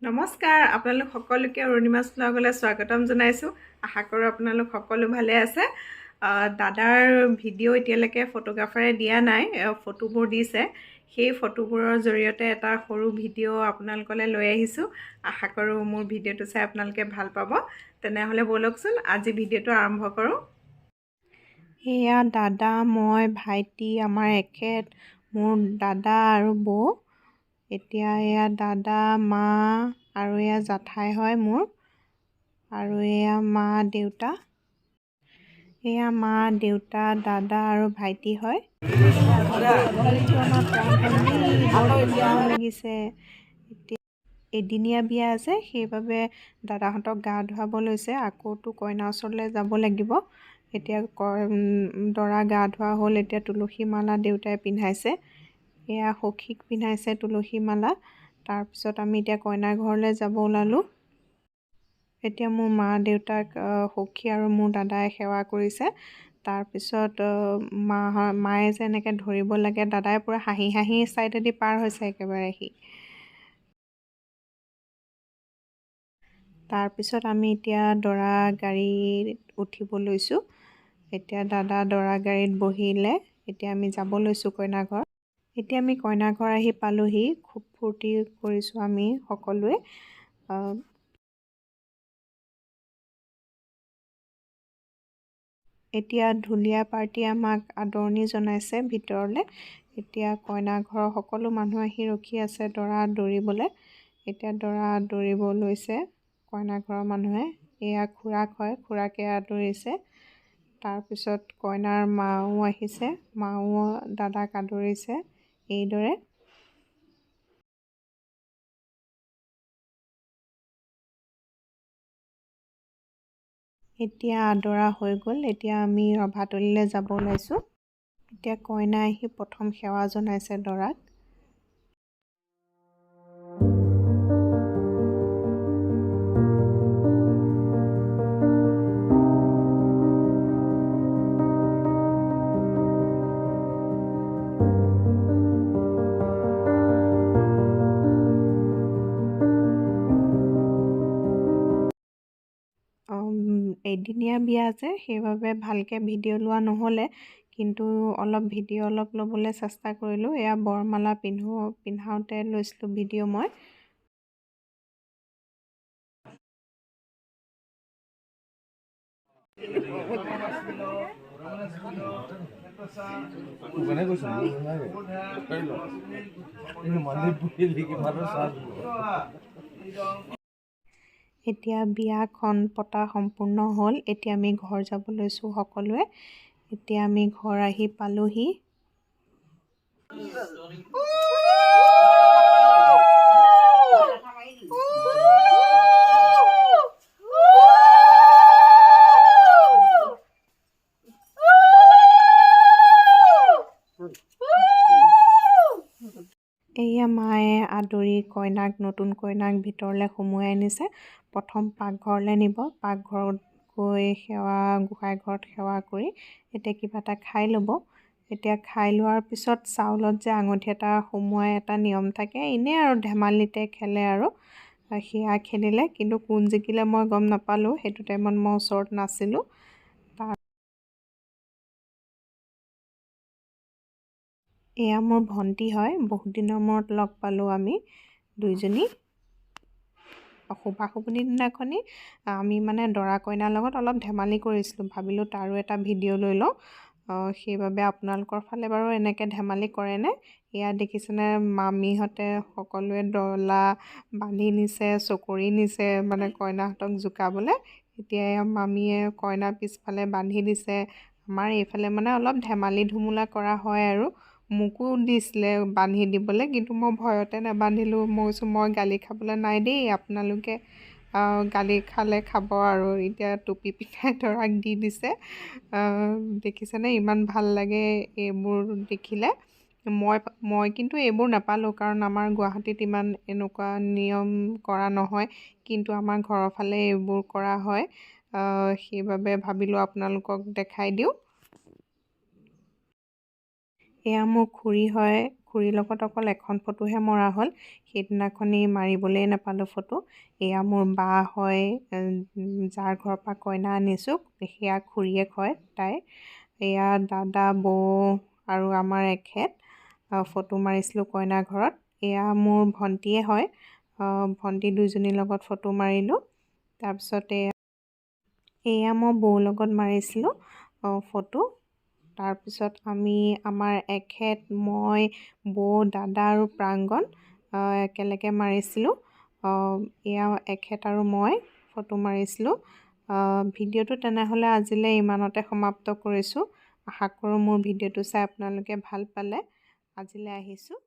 নমস্কাৰ, আপোনালোক সকলোকে অৰুণিমাছ ব্লগলৈ স্বাগতম জনাইছোঁ। আশা কৰোঁ আপোনালোক সকলো ভালে আছে। দাদাৰ ভিডিঅ' এতিয়ালৈকে ফটোগ্ৰাফাৰে দিয়া নাই, ফটোবোৰ দিছে। সেই ফটোবোৰৰ জৰিয়তে এটা সৰু ভিডিঅ' আপোনালোকলৈ লৈ আহিছোঁ। আশা কৰোঁ মোৰ ভিডিঅ'টো চাই আপোনালোকে ভাল পাব। তেনেহ'লে ব'লকচোন, আজি ভিডিঅ'টো আৰম্ভ কৰোঁ। এয়া দাদা, মই, ভাইটি, আমাৰ এখেত, মোৰ দাদা আৰু বৌ। এতিয়া এয়া দাদা, মা আৰু এয়া জাঠাই হয় মোৰ, আৰু এয়া মা দেউতা। এয়া মা দেউতা, দাদা আৰু ভাইটি হয়। লাগিছে এতিয়া এদিনীয়া বিয়া আছে, সেইবাবে দাদাহঁতক গা ধুৱাব লৈছে। আকৌতো কইনা ওচৰলৈ যাব লাগিব। এতিয়া দৰা গা ধোৱা হ'ল। এতিয়া তুলসী মালা দেউতাই পিন্ধাইছে। এয়া সখীক পিন্ধাইছে তুলসী মালা। তাৰপিছত আমি এতিয়া কইনা ঘৰলৈ যাব ওলালোঁ। এতিয়া মোৰ মা দেউতাক সখী আৰু মোৰ দাদাই সেৱা কৰিছে। তাৰপিছত মায়ে যে এনেকৈ ধৰিব লাগে, দাদাই পূৰা হাঁহি হাঁহি ছাইডেদি পাৰ হৈছে একেবাৰে সি। তাৰপিছত আমি এতিয়া দৰা গাড়ীত উঠিব লৈছোঁ। এতিয়া দাদা দৰা গাড়ীত বহিলে। এতিয়া আমি যাব লৈছোঁ কইনা ঘৰ। এতিয়া আমি কইনা ঘৰ আহি পালোহি। খুব ফূৰ্তি কৰিছোঁ আমি সকলোৱে। এতিয়া ঢুলীয়া পাৰ্টি আমাক আদৰণি জনাইছে ভিতৰলৈ। এতিয়া কইনা ঘৰৰ সকলো মানুহ আহি ৰখি আছে দৰা আদৰিবলৈ। এতিয়া দৰা আদৰিব লৈছে কইনা ঘৰৰ মানুহে। এয়া খুৰাক হয়, খুৰাকে আদৰিছে। তাৰপিছত কইনাৰ মাও আহিছে, মাও দাদাক আদৰিছে এইদৰে। এতিয়া আদৰা হৈ গ'ল। এতিয়া আমি ৰভাতলিলৈ যাব ওলাইছোঁ। এতিয়া কইনা আহি প্ৰথম সেৱা জনাইছে দৰাক। এদিনীয়া বিয়া যে, সেইবাবে ভালকৈ ভিডিঅ' লোৱা নহ'লে, কিন্তু অলপ ভিডিঅ' অলপ ল'বলৈ চেষ্টা কৰিলোঁ। এয়া বৰমালা পিন্ধাওঁতে লৈছিলোঁ ভিডিঅ' মই। এতিয়া বিয়াখন পতা সম্পূৰ্ণ হ'ল। এতিয়া আমি ঘৰ যাব লৈছোঁ সকলোৱে। এতিয়া আমি ঘৰ আহি পালোহি। এয়া মায়ে আদৰি কইনাক, নতুন কইনাক ভিতৰলৈ সুমুৱাই আনিছে। প্ৰথম পাকঘৰলৈ নিব। পাকঘৰত গৈ সেৱা, গোঁসাই ঘৰত সেৱা কৰি এতিয়া কিবা এটা খাই ল'ব। এতিয়া খাই লোৱাৰ পিছত চাউলত যে আঙুঠি এটা সুমুৱাই এটা নিয়ম থাকে, এনেই আৰু ধেমালিতে খেলে আৰু সেয়া খেলিলে। কিন্তু কোন জিকিলে মই গম নাপালোঁ, সেইটো টাইমত মই ওচৰত নাছিলোঁ। এয়া মোৰ ভণ্টি হয়, বহুত দিনৰ মূৰত লগ পালোঁ আমি দুইজনী। শোভা-শোভনি দিনাখনি আমি মানে দৰা কইনাৰ লগত অলপ ধেমালি কৰিছিলোঁ, ভাবিলোঁ তাৰো এটা ভিডিঅ' লৈ লওঁ। সেইবাবে আপোনালোকৰ ফালে বাৰু এনেকৈ ধেমালি কৰেনে? এয়া দেখিছেনে, মামীহঁতে সকলোৱে ডলা বান্ধি নিছে, চকৰি নিছে মানে কইনাহঁতক জোকাবলৈ। এতিয়া এয়া মামীয়ে কইনা পিছফালে বান্ধি দিছে। আমাৰ এইফালে মানে অলপ ধেমালি ধুমুলা কৰা হয় আৰু। মোকো দিছিলে বান্ধি দিবলৈ, কিন্তু মই ভয়তে নাবান্ধিলোঁ। মই কৈছোঁ মই গালি খাবলৈ নাই দেই, আপোনালোকে গালি খালে খাব আৰু। এতিয়া টুপি পিন্ধাই দৰাক দি দিছে। দেখিছেনে, ইমান ভাল লাগে এইবোৰ দেখিলে। মই কিন্তু এইবোৰ নাপালোঁ, কাৰণ আমাৰ গুৱাহাটীত ইমান এনেকুৱা নিয়ম কৰা নহয়, কিন্তু আমাৰ ঘৰৰ ফালে এইবোৰ কৰা হয়। সেইবাবে ভাবিলোঁ আপোনালোকক দেখাই দিওঁ। এয়া মোৰ খুৰী হয়, খুৰীৰ লগত অকল এখন ফটোহে মৰা হ'ল, সেইদিনাখনি মাৰিবলৈয়ে নাপালোঁ ফটো। এয়া মোৰ বা হয়, যাৰ ঘৰৰ পৰা কইনা আনিছোঁ সেয়া খুৰীয়েক হয় তাই। এয়া দাদা, বৌ আৰু আমাৰ এখেত ফটো মাৰিছিলোঁ কইনা ঘৰত। এয়া মোৰ ভণ্টিয়ে হয়, ভণ্টি দুইজনীৰ লগত ফটো মাৰিলোঁ। তাৰপিছতে এয়া মই বৌৰ লগত মাৰিছিলোঁ ফটো। তাৰপিছত আমি আমাৰ এখেত, মই, বৌ, দাদা আৰু প্ৰাংগণ একেলগে মাৰিছিলোঁ। এয়া এখেত আৰু মই ফটো মাৰিছিলোঁ। ভিডিঅ'টো তেনেহ'লে আজিলৈ ইমানতে সমাপ্ত কৰিছোঁ। আশা কৰোঁ মোৰ ভিডিঅ'টো চাই আপোনালোকে ভাল পালে। আজিলৈ আহিছোঁ।